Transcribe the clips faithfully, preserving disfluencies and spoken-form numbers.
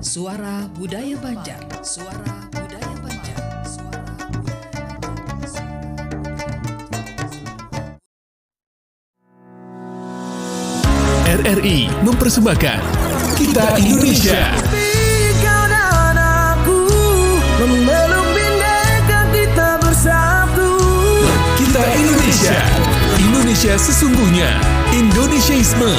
Suara Budaya Banjar. Suara Budaya Banjar. Suara Budaya Banjar. R R I mempersembahkan Kita Indonesia. Kau dan aku memeluk bendera kita bersatu. Kita Indonesia. Indonesia sesungguhnya. Indonesiaisme.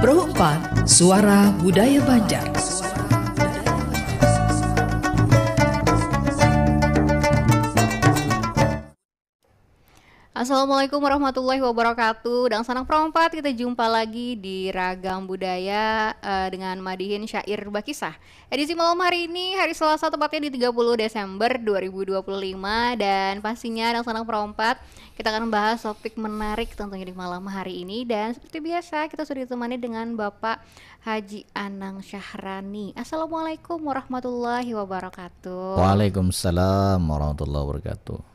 Pro empat, Suara Budaya Banjar. Assalamualaikum warahmatullahi wabarakatuh. Dangsanak Perompat, kita jumpa lagi di Ragam Budaya eh, dengan madihin syair bakisah. Edisi malam hari ini, hari Selasa, tepatnya di tiga puluh Desember dua ribu dua puluh lima. Dan pastinya Dangsanak Perompat, kita akan membahas topik menarik tentunya di malam hari ini. Dan seperti biasa, kita sudah ditemani dengan Bapak Haji Anang Syahrani. Assalamualaikum warahmatullahi wabarakatuh. Waalaikumsalam warahmatullahi wabarakatuh.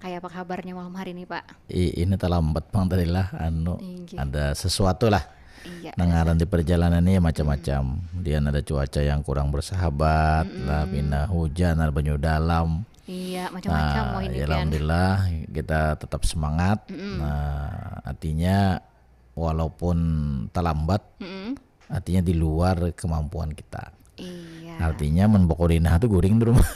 Kayak apa kabarnya malam hari ini, Pak? I, ini terlambat bang tadi lah, anu Inggih. Ada sesuatu lah. Iya. Nah, ngaran di perjalanan ini ya macam-macam. Kemudian ada cuaca yang kurang bersahabat lah, pina hujan, ada banyu dalam. Iya, macam-macam Nah, wah ini ya kan. Alhamdulillah kita tetap semangat. Nah, artinya walaupun terlambat, Mm-mm. artinya di luar kemampuan kita. Iya. Artinya menpokori nah tuh guring di rumah.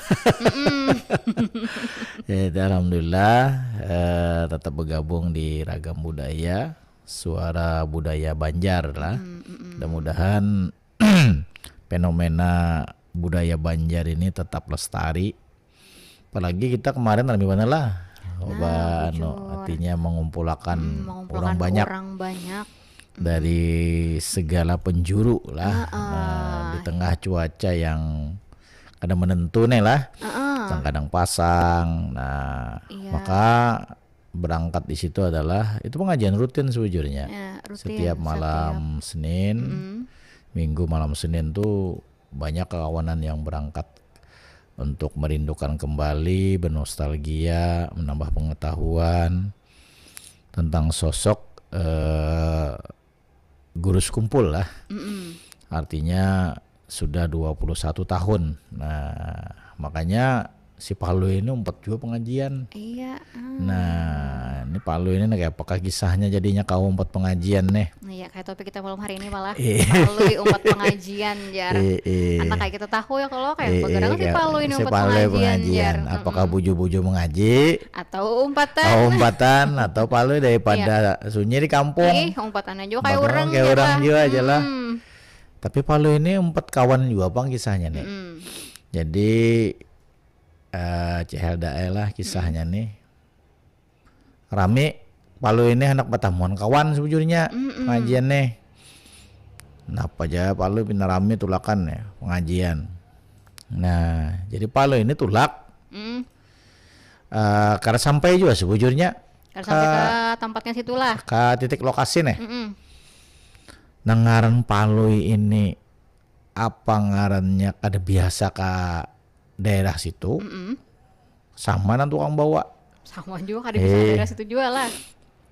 Ya, itu alhamdulillah eh, tetap bergabung di Ragam Budaya, Suara Budaya Banjar lah. Mudah-mudahan fenomena budaya Banjar ini tetap lestari. Apalagi kita kemarin rame banget lah. Coba anu, jujur. Artinya mengumpulakan Hmm, mengumpulkan orang banyak orang banyak. Dari segala penjuru lah. Nah, di tengah cuaca yang kada menentu nih lah. Kadang-kadang pasang. Nah, Iya. maka berangkat di situ adalah itu pengajian rutin sebujurnya. Ya, rutin Setiap malam Senin, Mm-mm. Minggu malam Senin tuh banyak kawanan yang berangkat untuk merindukan kembali, bernostalgia, menambah pengetahuan tentang sosok eh, Guru Sekumpul lah. Mm-mm. Artinya sudah dua puluh satu tahun. Nah, makanya si Palui ini umpat juga pengajian. Iya. ah. Nah, ini Palui ini kayak apakah kisahnya jadinya kau umpat pengajian nih? Nah, iya, kayak topik kita malam hari ini malah Iya. Palui umpat pengajian jar. Eh, eh. Anak kayak kita tahu ya kalau kayak Eh, pegangan eh, si kayak Palui ini si umpat Palui pengajian, pengajian. jar. Apakah Mm-mm. buju-buju mengaji? Atau umpatan. Oh, umpatan atau Palui daripada sunyi di kampung? Ih, umpatan aja kayak Umpatan orang kayak gitu orang lah. juga aja lah. Hmm. Tapi Palui ini empat kawan juga pang kisahnya nih. Mm-mm. Jadi eh Cik Helda eh lah kisahnya nih. Rami Palui ini anak pertemuan kawan sebujurnya pengajian nih. Napa aja Palui pina rami tulakan ya pengajian. Nah, jadi Palui ini tulak Mm. eh kada sampai juga sebujurnya Kada sampai ke tempatnya situlah. ke titik lokasi nih. Mm-mm. Nah, ngaran Palui ini apa ngarannya kada biasa ke daerah situ Mm-mm. sama nang tukang bawa. Sama juga kada bisa Eh. daerah situ juga lah.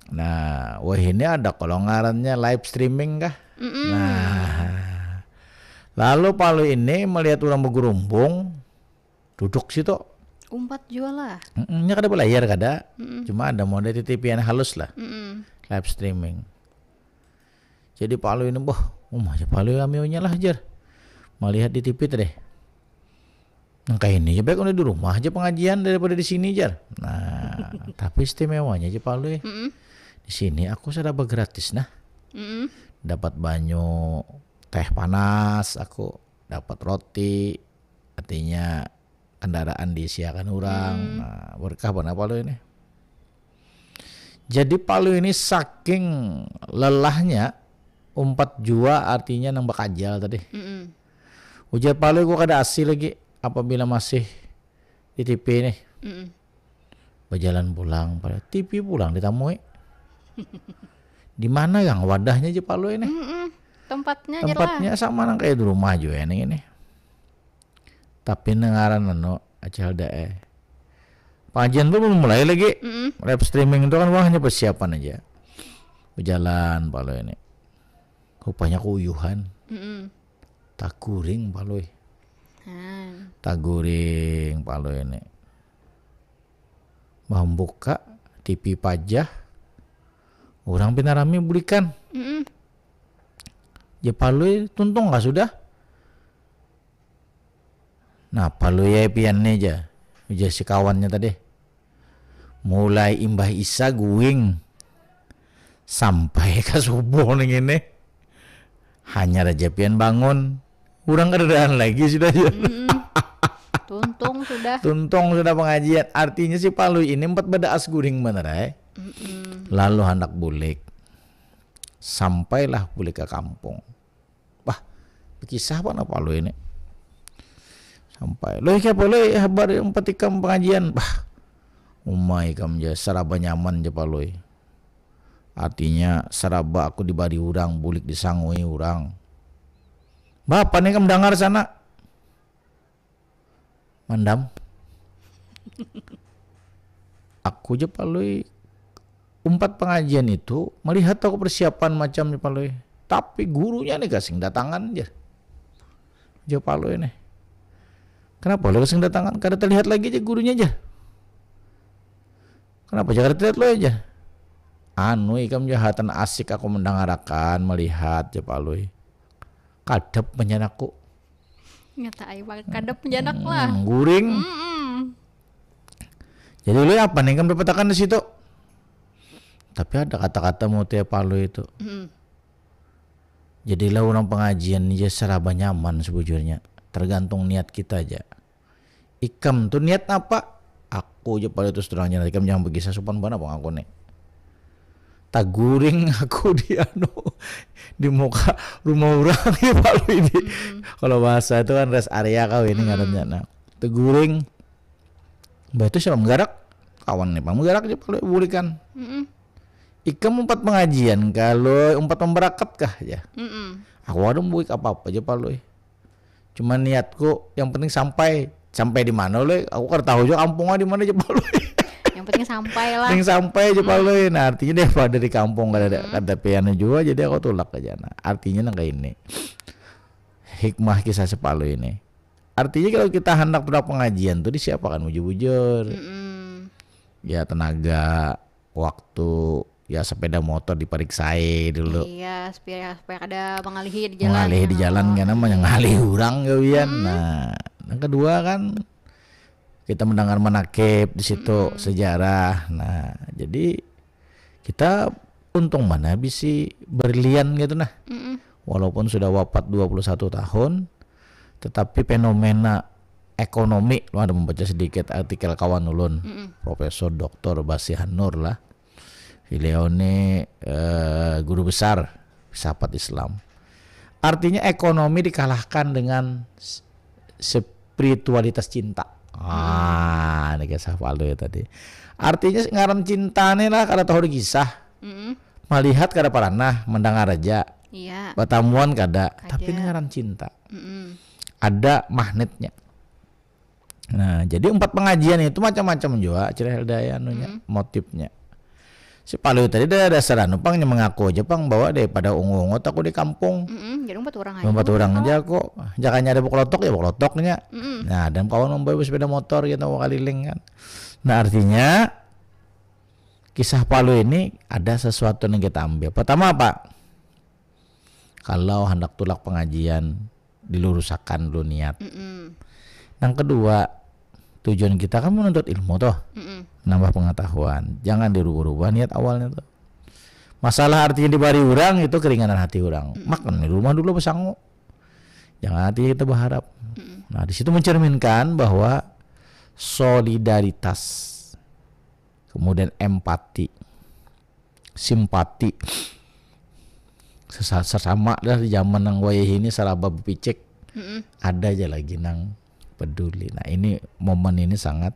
Nah, wah ini ada kalau ngarannya live streaming kah? Mm-mm. Nah, lalu Palui ini melihat orang bergerumbung duduk situ. Umpat juga lah. Mm-mm, nya kada berlayar kada, Mm-mm. cuma ada model titipian halus lah, Mm-mm. live streaming. Jadi Palui ini, wah, umah aja Palui ramenya lah jar. Melihat di T V tadi. Nah, kayak ini aja baik udah di rumah aja pengajian daripada di sini jar. Nah, tapi istimewanya aja Palui. Mm-mm. Di sini aku sudah gratis nah. Mm-mm. Dapat banyu, teh panas, aku dapat roti, artinya kendaraan diisiakan orang. Nah, berkah benar Palui ini. Jadi Palui ini saking lelahnya umpat jua artinya nang bakajal tadi. Mm-mm. Ujar Palui gua kada asi lagi apabila masih di T V nih. Mm-mm. Berjalan pulang pada T V pulang ditamui. Di mana gang wadahnya aja Palui nih? Mm-mm. Tempatnya aja lah. Tempatnya sama nang kayak di rumah juga nih ini. Tapi ngaran anu Acil Dae. Pengajian tuh belum mulai lagi. Mm-mm. Live streaming itu kan wah hanya persiapan aja. Berjalan Palui ini. Rupanya keuyuhan. Mm-mm. Taguring Palui. Nah. Taguring Palui ini. Membuka T V pajah. Orang pina rami bulikan. Mm-mm. Ja Palui tuntung kah sudah? Nah, Palui ya pian nih ja. Ujar si kawannya tadi. Mulai imbah isa guring sampai ka subuh nih ini. Hanya aja pian bangun. Urang kadadaan lagi sudah ya. Mm-mm. Tuntung sudah. Tuntung sudah pengajian. Artinya si Palui ini empat badaas guring bener eh. Mm-mm. Lalu hendak bulik. Sampailah bulik ke kampung. Wah, berkisah apa napa Palui ini? Sampai, "Lui, kiapa Lui, habar yang petikam pengajian?" Bah, umai kam ja, seraba nyaman ja Palui. Artinya seraba aku dibari urang, bulik disangui urang. Bapa nih kam dengar sana. Mandam. Aku ja Palui umpat pengajian itu melihat aku persiapan macam ja Palui. Tapi gurunya nih kasing datangan ja. Ja Palui nih. Kenapa Lui kasing datangan? Kada terlihat lagi aja gurunya aja. Kenapa ja kada terlihat Lui aja? Anu ikam ja hatan asik aku mendangarakan, melihat ja Palui. Kadep menyan aku. Nyata ai kadep menjanak lah. Hmm, guring. Mm-mm. Jadi Lui apa nih kam dapatakan di situ? Tapi ada kata-kata mutia Palui itu. Mm-mm. Jadilah orang pengajian ni ja seraba nyaman sebujurnya. Tergantung niat kita aja. Ikam tuh niat apa? Aku aja Palui terus terang aja. Ikam jangan berkisah sopan banar pang aku nih. Taguring aku di anu di muka rumah orang ya Palui ini. Kalau bahasa itu kan rest area kau ini ngarannya. Nah, taguring. Bah itu siapa menggarak? Kawan nih pang menggarak aja Palui bulikan. Mm-mm. Ikam umpat pengajian kah Lui, umpat memberakat kah ya? Mm-mm. Aku kada membuik apa-apa aja Palui. Cuma niatku yang penting sampai. Sampai di mana Lui? Aku kada tahu juga kampungnya di mana aja Palui. Yang penting sampai lah. Penting sampai aja Palui. Nah, artinya daripada di kampung kada ada kada pian juga jadi aku tulak aja. Nah, artinya nang kayak ini. Hikmah kisah si Palui ini. Artinya kalau kita hendak tulak pengajian tuh disiapakan bujur-bujur. Mm-mm. Ya tenaga, waktu, ya sepeda motor dipariksai dulu. Iya, supaya supaya kada mengalihi di jalan. Mengalih di jalan kan namanya ngalih orang gawian. Nah, yang kedua kan kita mendengar manakib di situ sejarah. Nah, jadi kita untung mana bisi berlian gitu nah. Mm-mm. Walaupun sudah wafat dua puluh satu tahun, tetapi fenomena ekonomi, lu ada membaca sedikit artikel kawan ulun, Mm-mm. Profesor Doktor Basihan Nur lah. Beliau ini eh, guru besar filsafat Islam. Artinya ekonomi dikalahkan dengan s- spiritualitas cinta. Ah, ini kisah Palui tadi. Artinya ngaran cinta nih lah kada tahu dikisah. Mm-mm. Melihat kada pernah, mendengar aja. Iya. Pertemuan kada, Kada. Tapi ini ngaran cinta. Mm-mm. Ada magnetnya. Nah, jadi empat pengajian itu macam-macam juga cerita daya anunya, motifnya. Si Palui tadi dah dasar anu pang nya mengaku aja pang bahwa daripada ungu-ungut aku di kampung. Mm-mm. Jadi empat orang aja. Empat orang aja aku. Jakanya ada buklotok ya buklotoknya. Mm-mm. Nah, dan kawan membawa sepeda motor gitu mau keliling kan. Nah, artinya kisah Palui ini ada sesuatu yang kita ambil. Pertama apa? Kalau hendak tulak pengajian dilurusakan dulu niat. Mm-mm. Yang kedua, tujuan kita kan menuntut ilmu toh, Mm-mm. nambah pengetahuan. Jangan dirubah-rubah niat awalnya tuh. Masalah artinya dibari orang itu keringanan hati orang. Makan di rumah dulu besangu. Jangan artinya kita berharap. Nah, di situ mencerminkan bahwa solidaritas, kemudian empati, simpati, sesa- sesama dah di zaman nang wayah ini seraba bepicik Mm-mm. ada aja lagi nang peduli. Nah, ini momen ini sangat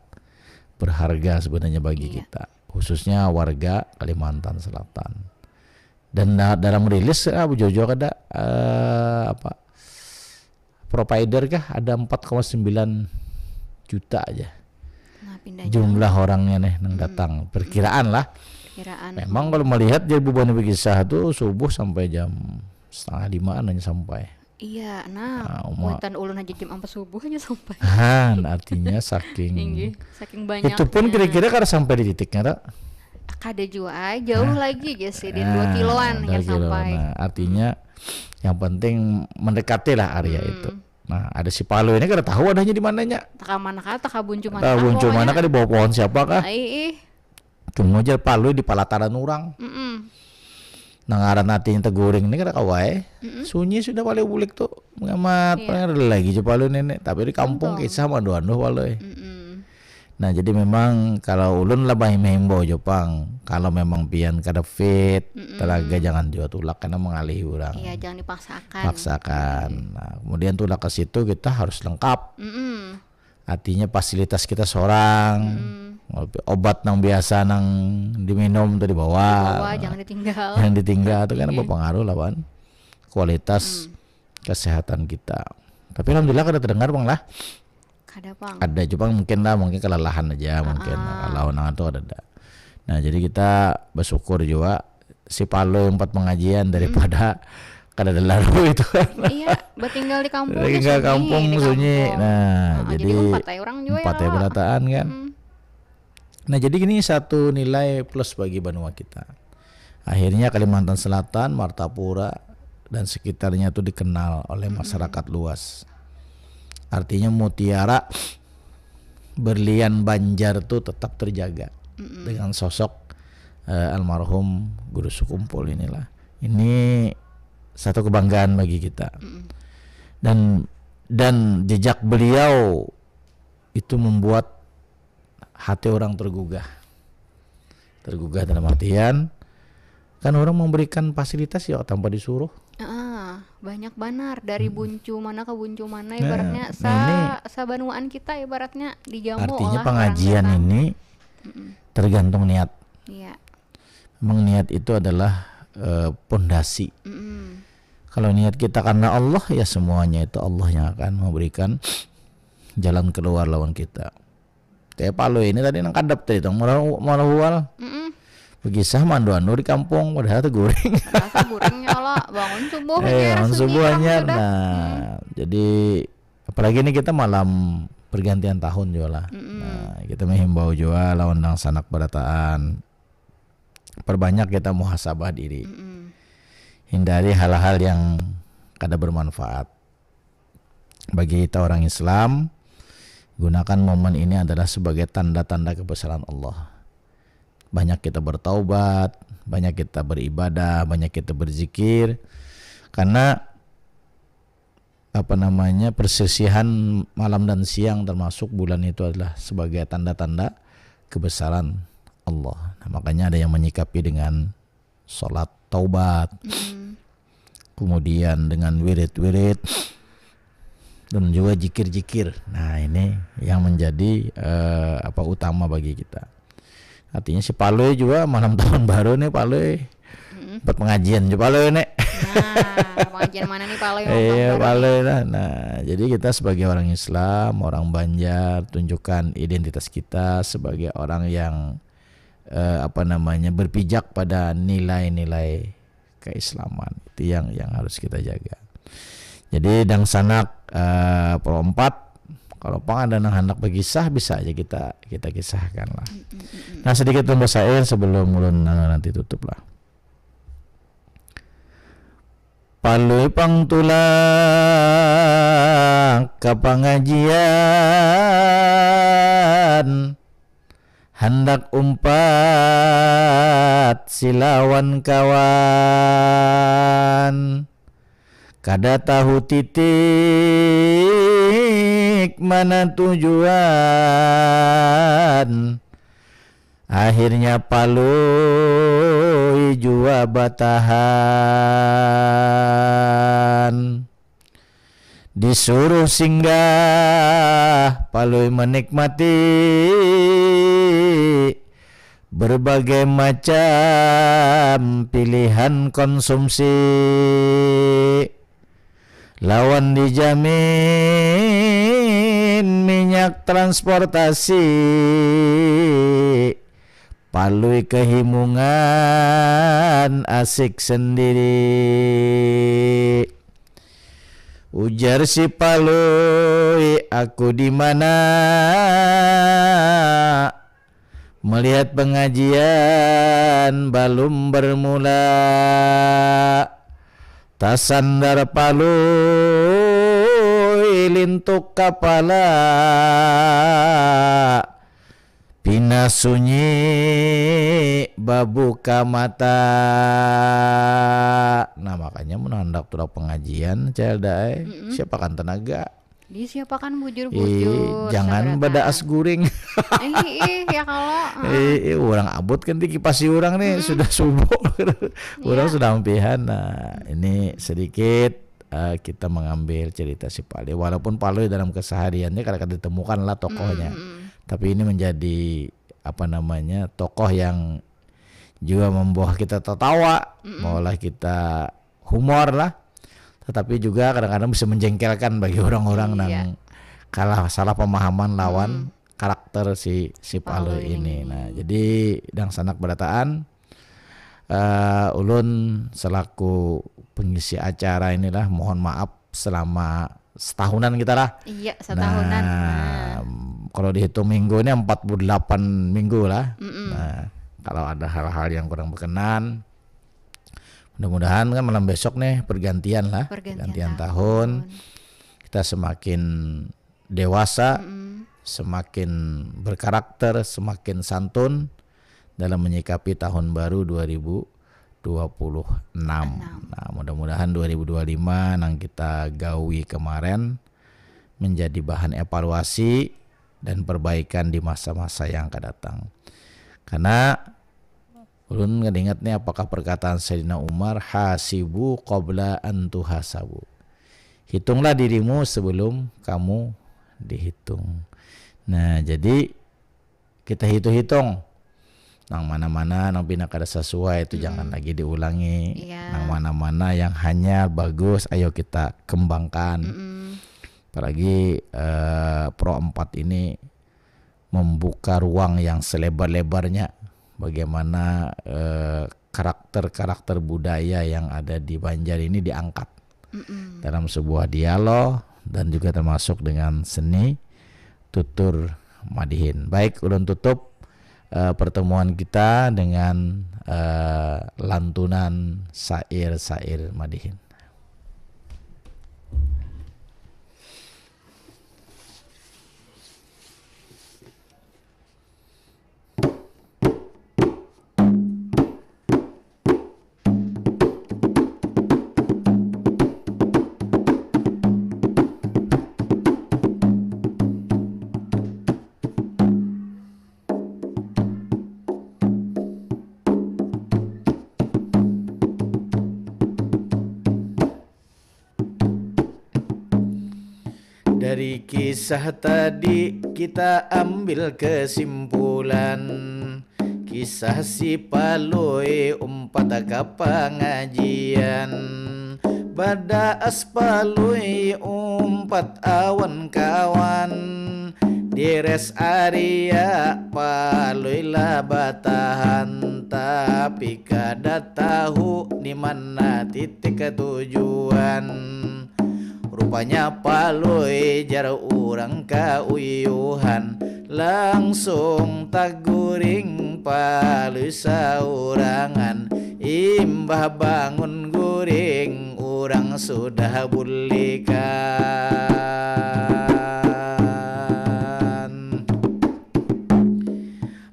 berharga sebenarnya bagi Iya. kita, khususnya warga Kalimantan Selatan. Dan da- dalam rilis ah, bujur-bujur ada eh, apa provider kah ada empat koma sembilan juta aja Nah, pindah jauh. Jumlah orangnya nih yang Mm-mm. datang, perkiraan lah. Kiraan. Memang kalau melihat, jadi beban kisah tuh subuh sampai jam setengah limaan hanya sampai. Iya, nah, Nah, uma- kuitan ulun aja jam empat subuh aja sampai. Han, artinya saking Inggih, saking banyak. Itu pun kira-kira kada sampai di titiknya, Ra? Kada jua, jauh lagi aja sih, di dua Ah, kiloan dua ya kilo. sampai. Nah, artinya yang penting mendekati lah area Hmm. itu. Nah, ada si Palui ini kada tahu adanya di mananya. Taka mana kah, taka buncu mana Tahu kah buncu pokoknya. Mana kah di bawah pohon siapa kah? Ai, ih. Cuma aja Palui di palataran orang. Mm-mm. Nah, ngaran hatinya teguring ini kada kawa eh. Mm-mm. Sunyi sudah Palui bulik tuh. Pengamat, Iya. paling ada lagi aja Palui nenek. Tapi di kampung Untung. Kisah mandu-andu Palui. Mm-mm. Nah, jadi memang kalau ulun lah bahi maimbau Jepang, kalau memang pian kada fit, Mm-mm. tenaga jangan jua tulak karena mengalihi orang. Iya, jangan dipaksakan. Paksakan. Nah, kemudian tulak ke situ kita harus lengkap. Mm-mm. Artinya fasilitas kita seorang, Mm-mm. obat nang biasa nang diminum tuh dibawa. Bawa, jangan ditinggal. Yang ditinggal itu kan Iya. berpengaruh lawan kualitas Mm. kesehatan kita. Tapi alhamdulillah kada terdengar, Bang, lah. Kada pang. Ada cuma mungkin lah, mungkin kelelahan aja mungkin. Ah. Kalau nang itu ada, ada. Nah, jadi kita bersyukur juga si Palui empat pengajian daripada kada ada lalu itu kan. Iya, bertinggal di kampung tuh Tinggal sunyi, kampung di sunyi. kampung. Nah, Ah, jadi jadi empat ai orang juga ya, empat ai lo. Berataan kan. Mm. Nah, jadi gini satu nilai plus bagi banua kita. Akhirnya Kalimantan Selatan, Martapura dan sekitarnya tuh dikenal oleh masyarakat luas. Artinya mutiara berlian Banjar tuh tetap terjaga Mm-mm. dengan sosok eh, almarhum Guru Sukumpul inilah. Ini satu kebanggaan bagi kita. Mm-mm. Dan dan jejak beliau itu membuat hati orang tergugah. Tergugah dalam artian kan orang memberikan fasilitas ya tanpa disuruh. Ah, banyak banar dari buncu mana ke buncu mana, Nah, ibaratnya nah, sa ini sabanuaan kita ibaratnya dijamu Artinya oleh pengajian orang datang. Ini Mm-mm. Tergantung niat. Iya. Memang niat itu adalah eh, pondasi. Mm-mm. Kalau niat kita karena Allah, ya semuanya itu Allah yang akan memberikan jalan keluar lawan kita. Kayak Palui ini tadi nang kadap tadi tong marah marah hual. Mm-mm. Begisah mandu-andu di kampung padahal tuh goreng. Rasa gorengnya lah, bangun subuh Eh, aja lawan rasanya subuh orang anyar. sudah. Nah, jadi apalagi ini kita malam pergantian tahun juga lah. Mm-mm. Nah, kita menghimbau juga lawan dangsanak berataan. Perbanyak kita muhasabah diri. Mm-mm. Hindari hal-hal yang kada bermanfaat. Bagi kita orang Islam, gunakan momen ini adalah sebagai tanda-tanda kebesaran Allah. Banyak kita bertaubat, banyak kita beribadah, banyak kita berzikir. Karena apa namanya, persisihan malam dan siang termasuk bulan itu adalah sebagai tanda-tanda kebesaran Allah. Nah, makanya ada yang menyikapi dengan sholat taubat, Mm-mm. kemudian dengan wirid-wirid dan juga jikir-jikir. Nah, ini yang menjadi eh, apa, utama bagi kita. Artinya si Palui juga malam tahun baru nih Palui. Mm-mm. Buat pengajian juga Palui nih. Nah, pengajian mana nih Palui? Iya, Palui lah. Nah, jadi kita sebagai orang Islam, orang Banjar, tunjukkan identitas kita sebagai orang yang eh, apa namanya, berpijak pada nilai-nilai keislaman. Itu yang yang harus kita jaga. Jadi dangsanak eh, Pro empat, kalau pang ada nang handak berkisah bisa aja kita kita kisahkan lah. Nah, sedikit lomba syair sebelum ulun anu nanti tutup lah. Palui pang tulak ka pangajian, handak umpat silawan kawan. Kada tahu titik mana tujuan. Akhirnya Palui jua batahan. Disuruh singgah, Palui menikmati berbagai macam pilihan konsumsi. Lawan dijamin minyak transportasi. Palui kehimungan asik sendiri. Ujar si Palui, aku di mana? Melihat pengajian belum bermula, tasandar Palui lintuk kapala. Pina sunyi babuka mata. Nah, makanya mun handak tulak pengajian, Celda ai, siapakan tenaga. Disiapakan bujur-bujur. Ih, jangan badaas guring. Ih, ih, ya kalau. Ih, ih, orang abut kan dikipasi orang nih, sudah subuh. Orang sudah ampihan. Nah, ini sedikit eh, kita mengambil cerita si Palui. Walaupun Palui dalam kesehariannya kadang-kadang ditemukan lah tokohnya. Tapi ini menjadi apa namanya, tokoh yang juga membawa kita tertawa, membawa kita humor lah. Tetapi juga kadang-kadang bisa menjengkelkan bagi orang-orang yang kalah salah pemahaman lawan karakter si si Palui ini. Nah, jadi dangsanak berataan, eh, ulun selaku pengisi acara inilah mohon maaf selama setahunan kita lah. Iya, setahunan. Nah, kalau dihitung minggu ini empat puluh delapan minggu lah. Nah, kalau ada hal-hal yang kurang berkenan, mudah-mudahan kan malam besok nih pergantian lah, pergantian tahun. Kita semakin dewasa, semakin berkarakter, semakin santun dalam menyikapi tahun baru dua ribu dua puluh enam. Nah, mudah-mudahan dua ribu dua puluh lima nang kita gawi kemarin menjadi bahan evaluasi dan perbaikan di masa-masa yang akan datang. Karena ulun ngadingat nih apakah perkataan Sayyidina Umar, "Hasibu qabla an tuhasabu." Hitunglah dirimu sebelum kamu dihitung. Nah, jadi kita hitung-hitung nang mana-mana nang pina kada sesuai itu jangan lagi diulangi. Iya. Nang mana-mana yang hanya bagus, ayo kita kembangkan. Apalagi eh, Pro empat ini membuka ruang yang selebar-lebarnya bagaimana eh, karakter-karakter budaya yang ada di Banjar ini diangkat dalam sebuah dialog dan juga termasuk dengan seni tutur madihin. Baik, ulun tutup eh, pertemuan kita dengan eh, lantunan syair-syair madihin. Dari kisah tadi kita ambil kesimpulan, kisah si Palui umpat ka pangajian. Badaas Palui umpat awan kawan, di rest area Palui lah batahan, tapi kada tahu di mana titik tujuan. Rupanya Palui jar urang kauyuhan, langsung taguring Palui saurangan. Imbah bangun guring, urang sudah bulikan.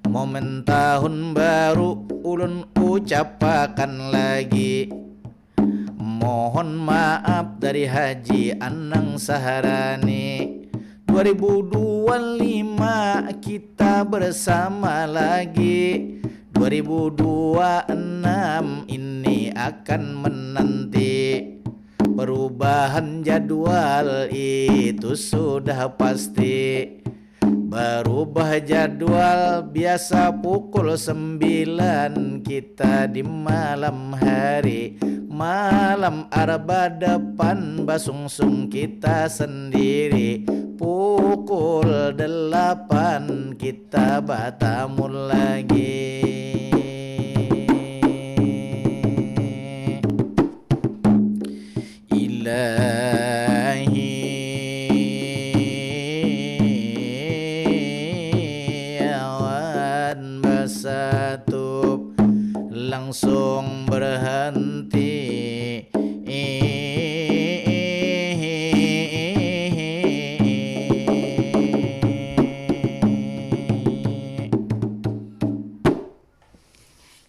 Momen tahun baru ulun ucapakan lagi. Mohon maaf dari Haji Anang Saharani. Dua ribu dua lima kita bersama lagi. Dua ribu dua enam ini akan menanti. Perubahan jadwal itu sudah pasti. Berubah jadwal, biasa pukul sembilan kita di malam hari. Malam Arba depan basungsung kita sendiri. Pukul Pukul delapan kita batamu lagi. Ilahi, awan basatup langsung berhenti.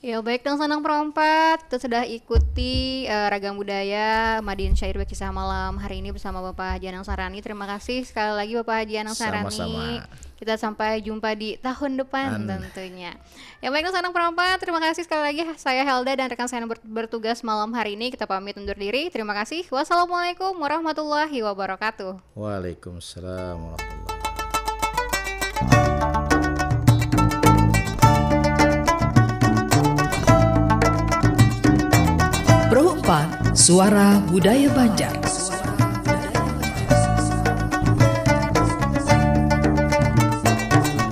Ya, baik, Dang Sanang Perompat, kita sudah ikuti uh, ragam budaya Madin Syair Berkisah Malam hari ini bersama Bapak Haji Anang Sarani. Terima kasih sekali lagi Bapak Haji Anang Sarani. Sama-sama. Kita sampai jumpa di tahun depan. Amin. Tentunya. Ya, baik, Dang Sanang Perompat, terima kasih sekali lagi. Saya Helda dan rekan saya yang bertugas malam hari ini. Kita pamit undur diri. Terima kasih. Wassalamualaikum warahmatullahi wabarakatuh. Waalaikumsalam warahmatullahi. Pro empat, Suara Budaya Banjar.